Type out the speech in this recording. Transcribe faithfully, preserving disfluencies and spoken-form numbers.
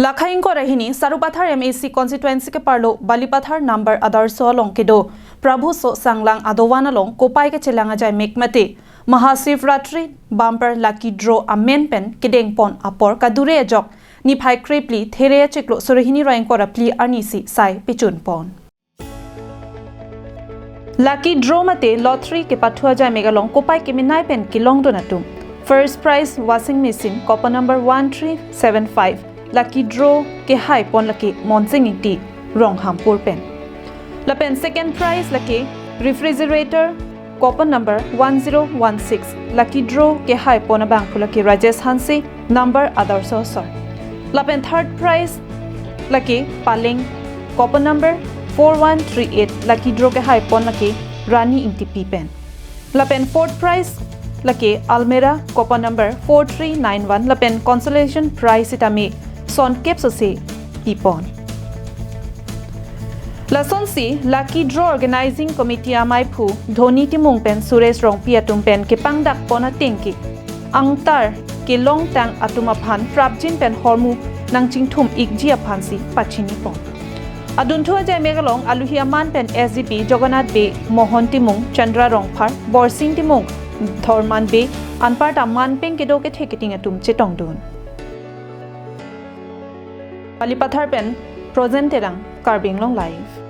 Lakhai ingkoi ra hini Sarupathar M A C constituency keparlo Balipathar number Adarsha along kedo Prabhu So Sanglang adovan along kopai kechelang ajai mek mate Mahashivratri bumper lucky draw amen pen kedengpon apor kadure ajok niphai krepli there achiklo suri hini ra ingkoi ra phli arni si sai pechunpon. Lucky draw mate lottery kepathu ajai mek along kopai kemenei pen kelongdun atum. First prize washing machine coupon number one three seven five lucky draw kehai pon lake Monsing Ingti Ronghampur pen. Lapen second prize lake refrigerator coupon number one zero one six lucky draw kehai pon abangphu lake Rajesh Hanse number Adarsha Sor. Lapen third prize lake paleng coupon number four one three eight lucky draw kehai pon lake Rani Ingtipi pen. Lapen fourth prize lake almirah coupon number four three nine one lapen consolation prize sitame sonkep sose pipon. Lasonsi lucky draw organizing committee amaiphu Dhoni Timung pen Suresh Rongpi atum pen kepangdakpon ateng ke angtar kelongtang atum aphan prapjin pen hormu nangchingthum ikji aphansi pachinipon. Adunthu ajai mek along aluhi aman pen S D P Jagannath Bey, Mohon Timung, Chandra Rongphar, Borsing Timung, Dhorman Bey, anparta man pen kedo kethe keting atum chetongdun. Balipathar pen Projen Terang, Karbi Anglong Live.